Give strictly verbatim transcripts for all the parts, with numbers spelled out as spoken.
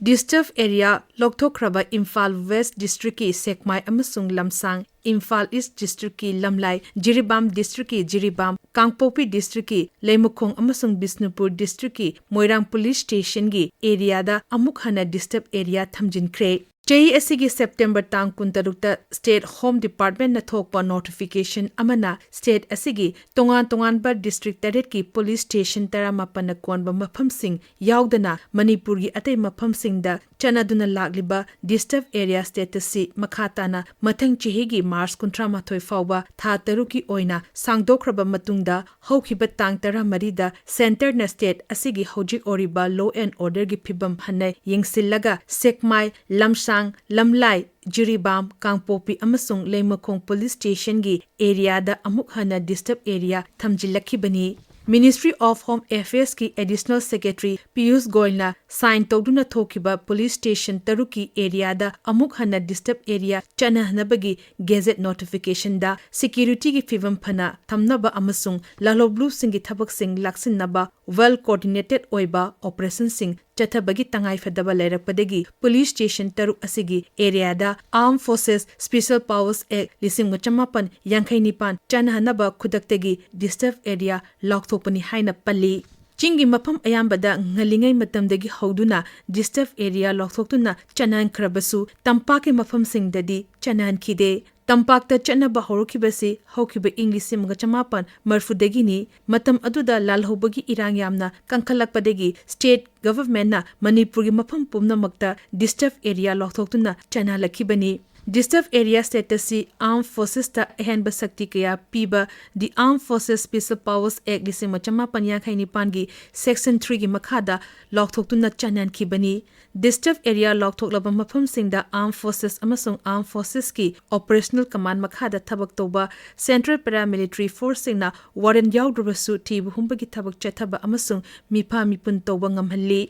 Disturb Area ꯂꯧꯊꯣꯛꯈ꯭ꯔꯕ Imphal West District ꯀꯤ ꯁꯦꯛꯃꯥꯏ ꯑꯃꯁꯨꯡ ꯂꯝꯁꯥꯡ, ꯏꯝꯐꯥꯜ East District ꯀꯤ ꯂꯝꯂꯥꯏ, ꯖꯤꯔꯤꯕꯥꯝ District ꯀꯤ ꯖꯤꯔꯤꯕꯥꯝ, ꯀꯥꯡꯄꯣꯛꯄꯤ District ꯀꯤ ꯂꯩꯃꯈꯣꯡ ꯑꯃꯁꯨꯡ ꯕꯤꯁꯅꯨꯄꯨꯔ District ꯀꯤ ꯃꯣꯏꯔꯥꯡ Police Station ꯒꯤ area ꯗ ꯑꯃꯨꯛ ꯍꯟꯅ Disturb Area ꯊꯝꯖꯤꯟꯈ꯭ꯔꯦ꯫ ꯆꯍꯤ ꯑꯁꯤꯒꯤ September ꯇꯥꯡ ꯀꯨꯟꯇꯔꯨꯛꯇ State Home Department ꯅ ꯊꯣꯛꯄ notification ꯑꯃꯅ state ꯑꯁꯤꯒꯤ ꯇꯣꯉꯥꯟ ꯇꯣꯉꯥꯟꯕ district ꯇꯔꯦꯠꯀꯤ police station ꯇꯔꯥꯃꯥꯄꯟꯅ ꯀꯣꯟꯕ ꯃꯐꯝꯁꯤꯡ ꯌꯥꯎꯗꯅ ꯃꯅꯤꯄꯨꯔꯒꯤ ꯑꯇꯩ ꯃꯐꯝꯁꯤꯡꯗ ꯆꯠꯅꯗꯨꯅ ꯂꯥꯛꯂꯤꯕ Disturb Area status ꯁꯤ ꯃꯈꯥ ꯇꯥꯅ ꯃꯊꯪ ꯆꯍꯤꯒꯤ March ꯀꯨꯟꯊ꯭ꯔꯥ ꯃꯥꯊꯣꯏ ꯐꯥꯎꯕ ꯊꯥ ꯇꯔꯨꯛꯀꯤ ꯑꯣꯏꯅ ꯁꯥꯡꯗꯣꯛꯈ꯭ꯔꯕ ꯃꯇꯨꯡꯗ, ꯍꯧꯈꯤꯕ ꯇꯥꯡ ꯇꯔꯥꯃꯔꯤꯗ centre ꯅ state ꯑꯁꯤꯒꯤ ꯍꯧꯖꯤꯛ ꯑꯣꯏꯔꯤꯕ law and order ꯒꯤ ꯐꯤꯕꯝ ꯍꯟꯅ ꯌꯦꯡꯁꯤꯜꯂꯒ ꯁꯦꯛꯃꯥꯏ, ꯂꯝꯁꯥꯡ, ꯂꯝꯂꯥꯏ, ꯖꯤꯔꯤꯕꯥꯝ, ꯀꯥꯡꯄꯣꯛꯄꯤ ꯑꯃꯁꯨꯡ ꯂꯩꯃꯈꯣꯡ police station ꯒꯤ area ꯗ ꯑꯃꯨꯛ ꯍꯟꯅ Disturb Area ꯊꯝꯖꯤꯜꯂꯛꯈꯤꯕꯅꯤ꯫ Ministry of Home Affairs ꯀꯤ Additional Secretary ꯄꯤꯌꯨꯁ ꯒꯣꯌꯜꯅ sign ꯇꯧꯗꯨꯅ ꯊꯣꯛꯈꯤꯕ police station ꯇꯔꯨꯛꯀꯤ area ꯗ ꯑꯃꯨꯛ ꯍꯟꯅ Disturb Area ꯆꯠꯅꯍꯟꯅꯕꯒꯤ gazette notification ꯗ security ꯒꯤ ꯐꯤꯕꯝ ꯐꯅ ꯊꯝꯅꯕ ꯑꯃꯁꯨꯡ ꯂꯥꯜꯍꯧꯕꯁꯤꯡꯒꯤ ꯊꯕꯛꯁꯤꯡ ꯂꯥꯛꯁꯤꯟꯅꯕ well coordinated ꯑꯣꯏꯕ operation ꯁꯤꯡ ꯆꯠꯊꯕꯒꯤ ꯇꯉꯥꯏꯐꯗꯕ ꯂꯩꯔꯛꯄꯗꯒꯤ police station ꯇꯔꯨꯛ ꯑꯁꯤꯒꯤ area ꯗ Armed Forces Special Powers Act ꯂꯤꯁꯤꯡ ꯑꯃ ꯆꯃꯥꯄꯟ ꯌꯥꯡꯈꯩ ꯅꯤꯄꯥꯟ ꯆꯠꯅꯍꯟꯅꯕ ꯈꯨꯗꯛꯇꯒꯤ Disturb Area ꯂꯥꯎꯊꯣꯛꯄꯅꯤ ꯍꯥꯏꯅ ꯄꯜꯂꯤ꯫ ꯆꯤꯡꯒꯤ ꯃꯐꯝ ꯑꯌꯥꯝꯕꯗ ꯉꯜꯂꯤꯉꯩ ꯃꯇꯝꯗꯒꯤ ꯍꯧꯗꯨꯅ Disturb Area ꯂꯥꯎꯊꯣꯛꯇꯨꯅ ꯆꯠꯅꯍꯟꯈ꯭ꯔꯕꯁꯨ, ꯇꯝꯄꯥꯛꯀꯤ ꯃꯐꯝꯁꯤꯡꯗꯗꯤ ꯆꯠꯅꯍꯟꯈꯤꯗꯦ꯫ ꯇꯝꯄꯥꯛꯇ ꯆꯠꯅꯕ ꯍꯧꯔꯛꯈꯤꯕꯁꯤ ꯍꯧꯈꯤꯕ ꯏꯪ ꯂꯤꯁꯤꯡ ꯑꯃꯒ ꯆꯃꯥꯄꯟ ꯃꯔꯤꯐꯨꯗꯒꯤꯅꯤ꯫ ꯃꯇꯝ ꯑꯗꯨꯗ ꯂꯥꯜꯍꯧꯕꯒꯤ ꯏꯔꯥꯡ ꯌꯥꯝꯅ ꯀꯟꯈꯠꯂꯛꯄꯗꯒꯤ state government ꯅ ꯃꯅꯤꯄꯨꯔꯒꯤ ꯃꯐꯝ ꯄꯨꯝꯅꯃꯛꯇ Disturb Area ꯂꯥꯎꯊꯣꯛꯇꯨꯅ ꯆꯠꯅꯍꯜꯂꯛꯈꯤꯕꯅꯤ꯫ Disturb Area status ꯁꯤ Armed Forces ꯇ ꯑꯍꯦꯟꯕ ꯁꯛꯇꯤ ꯀꯌꯥ ꯄꯤꯕ The Armed Forces Special Powers Act ꯂꯤꯁꯤꯡ ꯑꯃ ꯆꯃꯥꯄꯟ ꯌꯥꯡꯈꯩ ꯅꯤꯄꯥꯟꯒꯤ Section three ꯒꯤ ꯃꯈꯥꯗ ꯂꯥꯎꯊꯣꯛꯇꯨꯅ ꯆꯠꯅꯍꯟꯈꯤꯕꯅꯤ꯫ Disturb Area ꯂꯥꯎꯊꯣꯛꯂꯕ ꯃꯐꯝꯁꯤꯡꯗ Armed Forces ꯑꯃꯁꯨꯡ Armed Forces ꯀꯤ Operational Command ꯃꯈꯥꯗ ꯊꯕꯛ ꯇꯧꯕ Central Paramilitary Force ꯁꯤꯡꯅ warrant ꯌꯥꯎꯗ꯭ꯔꯕꯁꯨ ꯊꯤꯕ ꯍꯨꯝꯕꯒꯤ ꯊꯕꯛ ꯆꯠꯊꯕ ꯑꯃꯁꯨꯡ ꯃꯤꯐꯥ ꯃꯤꯄꯨꯟ ꯇꯧꯕ ꯉꯝꯍꯜꯂꯤ꯫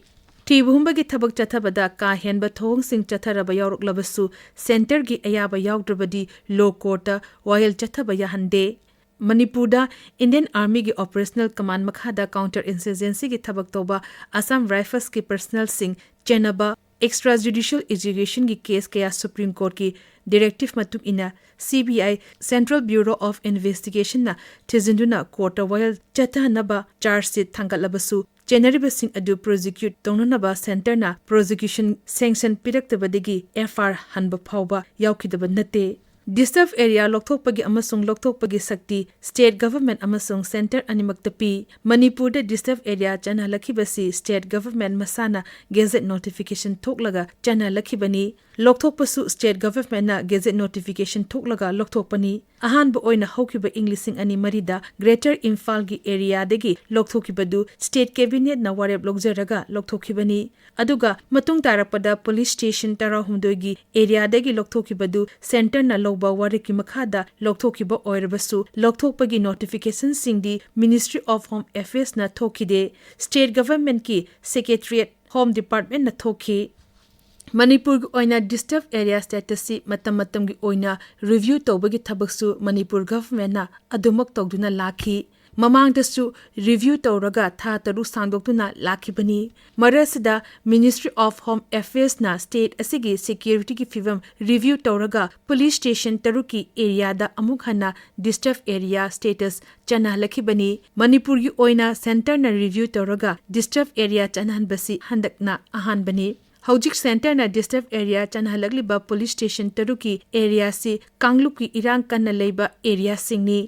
ꯊꯤꯕ ꯍꯨꯝꯕꯒꯤ ꯊꯕꯛ ꯆꯠꯊꯕꯗ ꯀꯥ ꯍꯦꯟꯕ ꯊꯧꯑꯣꯡꯁꯤꯡ ꯆꯠꯊꯔꯕ ꯌꯥꯎꯔꯛꯂꯕꯁꯨ, centre ꯒꯤ ꯑꯌꯥꯕ ꯌꯥꯎꯗ꯭ꯔꯕꯗꯤ law court ꯇ ꯋꯥꯌꯦꯜ ꯆꯠꯊꯕ ꯌꯥꯍꯟꯗꯦ꯫ ꯃꯅꯤꯄꯨꯔꯗ Indian Armyꯒꯤ Operational Command ꯃꯈꯥꯗ counter insurgencyꯒꯤ ꯊꯕꯛ ꯇꯧꯕ Assam Riflesꯀꯤ personnelꯁꯤꯡ ꯆꯦꯟꯅꯕ extrajudicial executionꯒꯤ case ꯀꯌꯥ Supreme Courtꯀꯤ directive ꯃꯇꯨꯡ ꯏꯟꯅ C B I, Central Bureau of Investigationꯅ ꯊꯤꯖꯤꯟꯗꯨꯅ courtꯇ ꯋꯥꯌꯦꯜ ꯆꯠꯊꯅꯕ charge sheet ꯊꯥꯡꯒꯠꯂꯕꯁꯨ, ꯆꯦꯟꯅꯔꯤꯕꯁꯤꯡ ꯑꯗꯨ prosecute ꯇꯧꯅꯅꯕ centreꯅ prosecution sanction ꯄꯤꯔꯛꯇꯕꯗꯒꯤ F I R ꯍꯟꯕ ꯐꯥꯎꯕ ꯌꯥꯎꯈꯤꯗꯕ ꯅꯠꯇꯦ꯫ Disturbed area ꯂꯧꯊꯣꯛꯄꯒꯤ ꯑꯃꯁꯨꯡ ꯂꯧꯊꯣꯛꯄꯒꯤ ꯁꯛꯇꯤ state government ꯑꯃꯁꯨꯡ centre ꯑꯅꯤꯃꯛꯇ ꯄꯤ꯫ ꯃꯅꯤꯄꯨꯔꯗ disturbed area ꯆꯠꯅꯍꯜꯂꯛꯈꯤꯕꯁꯤ state government ꯃꯁꯥꯅ gazette notification ꯊꯣꯛꯂꯒ ꯆꯠꯅꯍꯜꯂꯛꯈꯤꯕꯅꯤ꯫ ꯂꯧꯊꯣꯛꯄꯁꯨ state governmentꯅ gazette notification ꯊꯣꯛꯂꯒ ꯂꯧꯊꯣꯛꯄꯅꯤ꯫ ꯑꯍꯥꯟꯕ ꯑꯣꯏꯅ ꯍꯧꯈꯤꯕ ꯏꯪ ꯂꯤꯁꯤꯡ ꯑꯅꯤ ꯃꯔꯤꯗ Greater ꯏꯝꯐꯥꯜꯒꯤ areaꯗꯒꯤ ꯂꯧꯊꯣꯛꯈꯤꯕꯗꯨ state cabinetꯅ ꯋꯥꯔꯦꯞ ꯂꯧꯖꯔꯒ ꯂꯧꯊꯣꯛꯈꯤꯕꯅꯤ꯫ ꯑꯗꯨꯒ ꯃꯇꯨꯡ ꯇꯥꯔꯛꯄꯗ police station ꯇꯔꯥꯍꯨꯝꯗꯣꯏꯒꯤ areaꯗꯒꯤ ꯂꯧꯊꯣꯛꯈꯤꯕꯗꯨ centreꯅ ꯂꯧꯕ ꯋꯥꯔꯦꯞꯀꯤ ꯃꯈꯥꯗ ꯂꯧꯊꯣꯛꯈꯤꯕ ꯑꯣꯏꯔꯕꯁꯨ, ꯂꯧꯊꯣꯛꯄꯒꯤ notificationꯁꯤꯡꯗꯤ Ministry of Home Affairsꯅ ꯊꯣꯛꯈꯤꯗꯦ, state governmentꯀꯤ Secretariat Home Departmentꯅ ꯊꯣꯛꯈꯤ꯫ ꯃꯅꯤꯄꯨꯔꯒꯤ ꯑꯣꯏꯅ disturbed area statusꯁꯤ ꯃꯇꯝ ꯃꯇꯝꯒꯤ ꯑꯣꯏꯅ review ꯇꯧꯕꯒꯤ ꯊꯕꯛꯁꯨ ꯃꯅꯤꯄꯨꯔ governmentꯅ ꯑꯗꯨꯃꯛ ꯇꯧꯗꯨꯅ ꯂꯥꯛꯈꯤ꯫ ꯃꯃꯥꯡꯗꯁꯨ review ꯇꯧꯔꯒ ꯊꯥ ꯇꯔꯨꯛ ꯁꯥꯡꯗꯣꯛꯇꯨꯅ ꯂꯥꯛꯈꯤꯕꯅꯤ꯫ ꯃꯔꯛ ꯑꯁꯤꯗ Ministry of Home Affairsꯅ state ꯑꯁꯤꯒꯤ securityꯒꯤ ꯐꯤꯚꯝ review ꯇꯧꯔꯒ police station ꯇꯔꯨꯛꯀꯤ areaꯗ ꯑꯃꯨꯛ ꯍꯟꯅ disturbed area status ꯆꯠꯅꯍꯜꯂꯛꯈꯤꯕꯅꯤ꯫ ꯃꯅꯤꯄꯨꯔꯒꯤ ꯑꯣꯏꯅ centreꯅ review ꯇꯧꯔꯒ disturbed area ꯆꯠꯅꯍꯟꯕꯁꯤ ꯍꯟꯗꯛꯅ ꯑꯍꯥꯟꯕꯅꯤ꯫ ꯍꯧꯖꯤꯛ centreꯅ disturbed area ꯆꯠꯅꯍꯜꯂꯛꯂꯤꯕ police station ꯇꯔꯨꯛꯀꯤ areaꯁꯤ ꯀꯥꯡꯂꯨꯞꯀꯤ ꯏꯔꯥꯡ ꯀꯟꯅ ꯂꯩꯕ areaꯁꯤꯡꯅꯤ꯫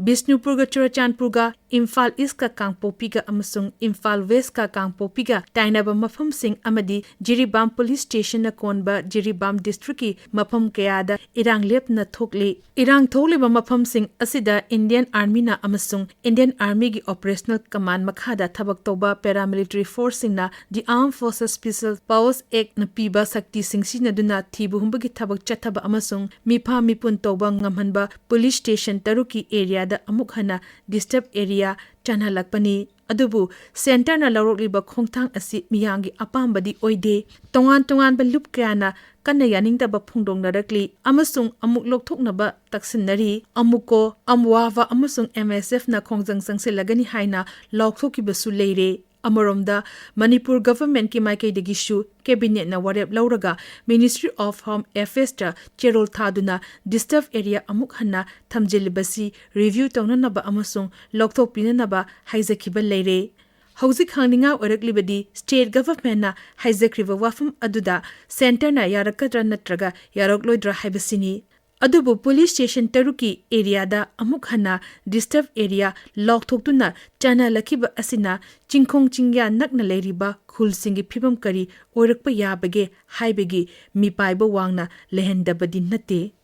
ꯕꯤꯁꯅꯨꯄꯨꯔꯒ ꯆꯨꯔꯆꯥꯟꯄꯨꯔꯒ, ꯏꯝꯐꯥꯜ Eastꯀ ꯀꯥꯡꯄꯣꯛꯄꯤꯒ ꯑꯃꯁꯨꯡ ꯏꯝꯐꯥꯜ Westꯀ ꯀꯥꯡꯄꯣꯛꯄꯤꯒ ꯇꯥꯏꯅꯕ ꯃꯐꯝꯁꯤꯡ ꯑꯃꯗꯤ ꯖꯤꯔꯤꯕꯥꯝ police stationꯅ ꯀꯣꯟꯕ ꯖꯤꯔꯤꯕꯥꯝ districtꯀꯤ ꯃꯐꯝ ꯀꯌꯥꯗ ꯏꯔꯥꯡ ꯂꯦꯞꯇꯅ ꯊꯣꯛꯂꯤ꯫ ꯏꯔꯥꯡ ꯊꯣꯛꯂꯤꯕ ꯃꯐꯝꯁꯤꯡ ꯑꯁꯤꯗ Indian Armyꯅ ꯑꯃꯁꯨꯡ Indian Armyꯒꯤ Operational Command ꯃꯈꯥꯗ ꯊꯕꯛ ꯇꯧꯕ paramilitary forceꯁꯤꯡꯅ The Armed Forces Special Powers Actꯅ ꯄꯤꯕ ꯁꯛꯇꯤꯁꯤꯡ ꯁꯤꯖꯤꯟꯅꯗꯨꯅ ꯊꯤꯕ ꯍꯨꯝꯕꯒꯤ ꯊꯕꯛ ꯆꯠꯊꯕ ꯑꯃꯁꯨꯡ ꯃꯤꯐꯥ ꯃꯤꯄꯨꯟ ꯇꯧꯕ ꯉꯝꯍꯟꯕ police station ꯇꯔꯨꯛꯀꯤ areaꯗ ꯑꯃꯨꯛ ꯍꯟꯅ disturbed area ꯆꯠꯅꯍꯜꯂꯛꯄꯅꯤ꯫ ꯑꯗꯨꯕꯨ centreꯅ ꯂꯧꯔꯛꯂꯤꯕ ꯈꯣꯡꯊꯥꯡ ꯑꯁꯤ ꯃꯤꯌꯥꯝꯒꯤ ꯑꯄꯥꯝꯕꯗꯤ ꯑꯣꯏꯗꯦ꯫ ꯇꯣꯉꯥꯟ ꯇꯣꯉꯥꯟꯕ ꯂꯨꯞ ꯀꯌꯥꯅ ꯀꯟꯅ ꯌꯥꯅꯤꯡꯗꯕ ꯐꯣꯡꯗꯣꯛꯅꯔꯛꯂꯤ ꯑꯃꯁꯨꯡ ꯑꯃꯨꯛ ꯂꯧꯊꯣꯛꯅꯕ ꯇꯛꯁꯤꯟꯅꯔꯤ꯫ ꯑꯃꯨꯛꯀꯣ, ꯑꯝꯋꯥꯚꯥ ꯑꯃꯁꯨꯡ MSFꯅ ꯈꯣꯡꯖꯪ ꯆꯪꯁꯤꯜꯂꯒꯅꯤ ꯍꯥꯏꯅ ꯂꯥꯎꯊꯣꯛꯈꯤꯕꯁꯨ ꯂꯩꯔꯦ꯫ ꯑꯃꯔꯣꯝꯗ, ꯃꯅꯤꯄꯨꯔ governmentꯀꯤ ꯃꯥꯏꯀꯩꯗꯒꯤꯁꯨ cabinetꯅ ꯋꯥꯔꯦꯞ ꯂꯧꯔꯒ Ministry of Home Affairsꯇ ꯆꯦꯔꯣꯜ ꯊꯥꯗꯨꯅ disturb area ꯑꯃꯨꯛ ꯍꯟꯅ ꯊꯝꯖꯤꯜꯂꯤꯕꯁꯤ review ꯇꯧꯅꯅꯕ ꯑꯃꯁꯨꯡ ꯂꯧꯊꯣꯛꯄꯤꯅꯅꯕ ꯍꯥꯏꯖꯈꯤꯕ ꯂꯩꯔꯦ꯫ ꯍꯧꯖꯤꯛ ꯍꯪꯅꯤꯡꯉꯥꯏ ꯑꯣꯏꯔꯛꯂꯤꯕꯗꯤ state governmentꯅ ꯍꯥꯏꯖꯈ꯭ꯔꯤꯕ ꯋꯥꯐꯝ ꯑꯗꯨꯗ centreꯅ ꯌꯥꯔꯛꯀꯗ꯭ꯔꯥ ꯅꯠꯇ꯭ꯔꯒ ꯌꯥꯔꯛꯂꯣꯏꯗ꯭ꯔꯥ ꯍꯥꯏꯕꯁꯤꯅꯤ꯫ ꯑꯗꯨꯕꯨ police station ꯇꯔꯨꯛꯀꯤ areaꯗ ꯑꯃꯨꯛ ꯍꯟꯅ disturb area ꯂꯥꯎꯊꯣꯛꯇꯨꯅ ꯆꯥꯅꯍꯜꯂꯛꯈꯤꯕ ꯑꯁꯤꯅ ꯆꯤꯡꯈꯣꯡ ꯆꯤꯡꯌꯥ ꯅꯛꯅ ꯂꯩꯔꯤꯕ ꯈꯨꯜꯁꯤꯡꯒꯤ ꯐꯤꯕꯝ ꯀꯔꯤ ꯑꯣꯏꯔꯛꯄ ꯌꯥꯕꯒꯦ ꯍꯥꯏꯕꯒꯤ ꯃꯤꯄꯥꯏꯕ ꯋꯥꯡꯅ ꯂꯩꯍꯟꯗꯕꯗꯤ ꯅꯠꯇꯦ꯫